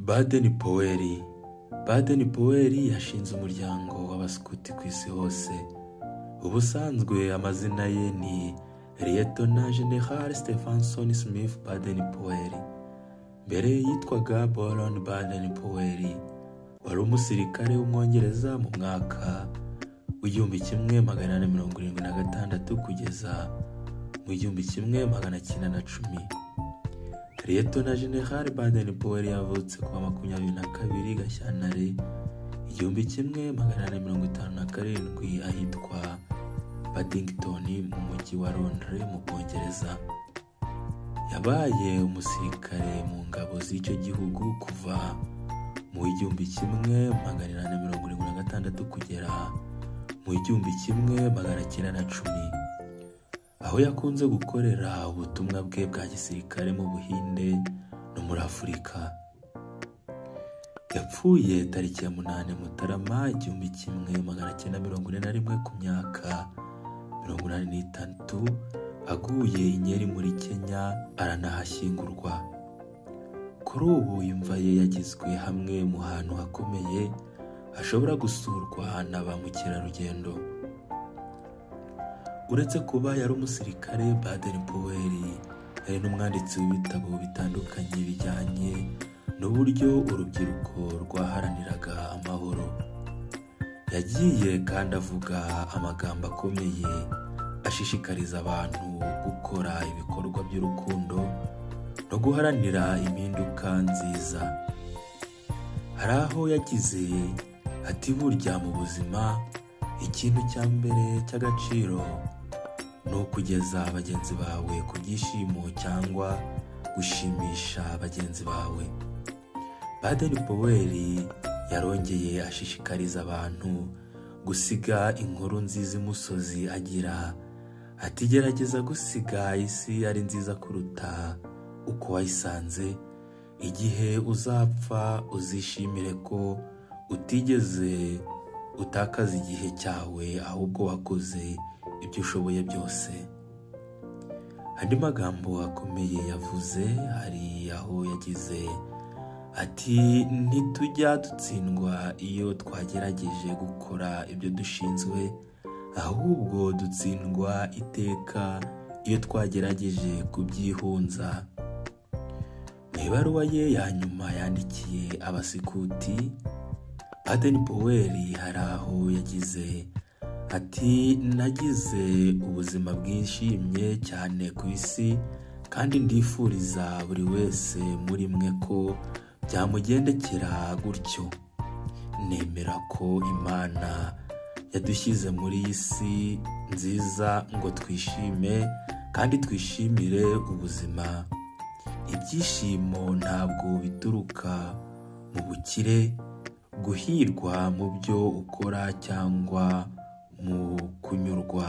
Baden Powell. Baden Powell yashinze umuryango w'abaskuti ku isi hose. Ubusanzwe amazina ye ni Liyetona Jenerali Stephenson Smyth Baden Powell. Mbere yitwaga Baron Baden Powell. Wari umusirikare w'Umwongereza mu mwaka w'1876 kugeza mu 1910. Liyetona Jenerali Baden Powell yavutse kuwa 22 Gashyantare 1857 ahitwa Paddington mu mujyi wa Londres mu Bwongereza. Yabaye umusirikare mu ngabo z'icyo gihugu kuva mu 1876 kugera mu 1910, aho yakunze gukorera ubutumwa bwe bwa gisirikare mu Buhinde no muri Afurika. Yapfuye tariki ya 8 Mutarama 1941 ku myaka 83, aguye i Nyeri muri Kenya, aranahashyingurwa. Kuri ubu imva ye yagizwe hamwe mu hantu hakomeye hashobora gusurwa na ba mukerarugendo. Uretse kuba yari umusirikare, Baden Powell yari n'umwanditsi w'ibitabo bitandukanye bijyanye n'uburyo urubyiruko rwaharaniraga amahoro. Yagiye kandi avuga amagambo akomeye ashishikariza abantu gukora ibikorwa by'urukundo no guharanira impinduka nziza. Hari aho yagize ati: burya mu buzima ikintu cya mbere cy'agaciro ni ukugeza bagenzi bawe ku byishimo cyangwa gushimisha bagenzi bawe. Baden Powell yarongeye ashishikariza abantu gusiga inkuru nziza imusozi, agira ati: gerageza gusiga isi ari nziza kuruta uko wayisanze. Igihe uzapfa uzishimire ko utigeze utakaza igihe cyawe, ahubwo wakoze ibyo ushoboye byose. Andi magambo akomeye yavuze hari aho yagize ati: ntitujya dutsindwa iyo twagerageje gukora ibyo dushinzwe, ahubwo dutsindwa iteka iyo twagerageje kubyihunza. Mu ibaruwa ye ya nyuma yandikiye abasikuti, Baden Powell hari aho yagize ati: nagize ubuzima bwishimye cyane ku isi, kandi ndifuriza buri wese muri mwe ko byamugendekera gutyo. Nemera ko Imana yadushyize muri iyi si nziza ngo twishime kandi twishimire ubuzima. Ibyishimo ntabwo bituruka mu bukire, guhirwa mu byo ukora cyangwa mu kunyurwa.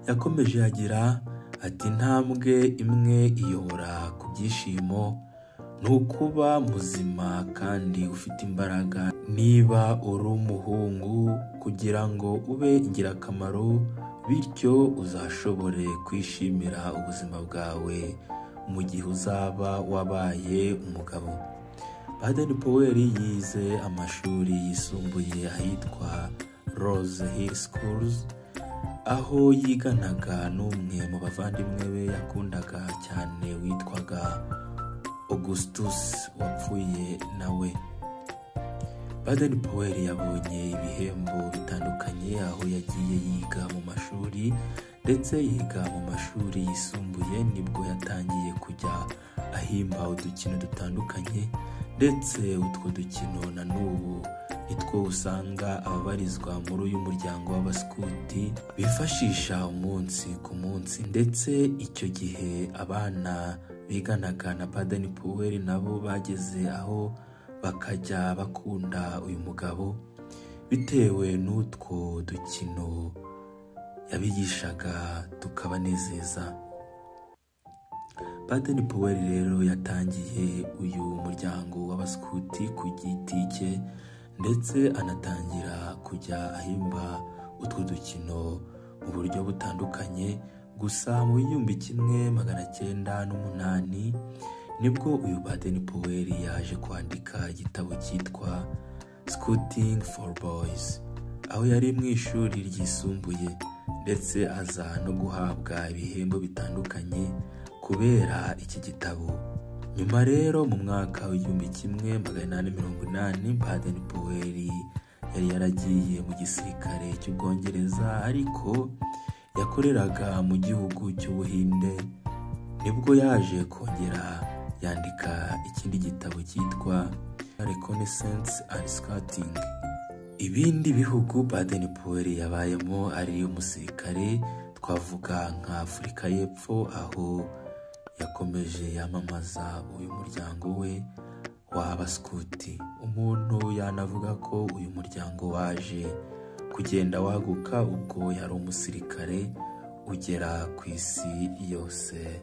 Yakomeje agira ati: intambwe imwe iyobora ku byishimo ni ukuba muzima kandi ufite imbaraga. Niba uri umuhungu, kugira ngo ube ingirakamaro, bityo uzashobore kwishimira ubuzima bwawe mu gihe uzaba wabaye umugabo. Baden Powell yize amashuri yisumbuye ahitwa Rose Hill Schools, aho yiganaga n'umwe mu bavandimwe be yakundaga cyane witwaga Augustus, wapfuye nawe. Baden Powell yabonye ibihembo bitandukanye aho yagiye yiga mu mashuri, ndetse yiga mu mashuri yisumbuye nibwo yatangiye kujya ahimba udukino dutandukanye, ndetse utwo dukino na n'ubu nitwo usanga ababarizwa muri uyu muryango w'abaskuti bifashisha umunsi ku munsi. Ndetse icyo gihe abana biganaga na Baden Powell nabo bageze aho bakajya bakunda uyu mugabo bitewe n'utwo dukino yabigishaga tukabanezeza. Baden Powell rero yatangiye uyu muryango w'abaskuti ku giti cye, ndetse anatangira kujya ahimba utwo dukino mu buryo butandukanye. Gusa mu 1908 Nibwo uyu Baden Powell yaje kwandika igitabo cyitwa Scouting for Boys, aho yari mu ishuri ryisumbuye, ndetse aza no guhabwa ibihembo bitandukanye kubera iki gitabo. Nyuma rero mu mwaka wa 1880, Baden Powell yari yaragiye mu gisirikare cy'Ubwongereza, ariko yakoreraga mu gihugu cy'Ubuhinde. Nibwo yaje kongera yandika ikindi gitabo cyitwa Reconnaissance and Scouting. Ibindi bihugu Baden Powell yabayemo ari umusirikare twavuga nka Afurika y'Epfo, aho yakomeje yamamaza uyu muryango we w'Abaskuti. Umuntu yanavuga ko uyu muryango waje kugenda waguka ubwo yari umusirikare ugera ku isi yose.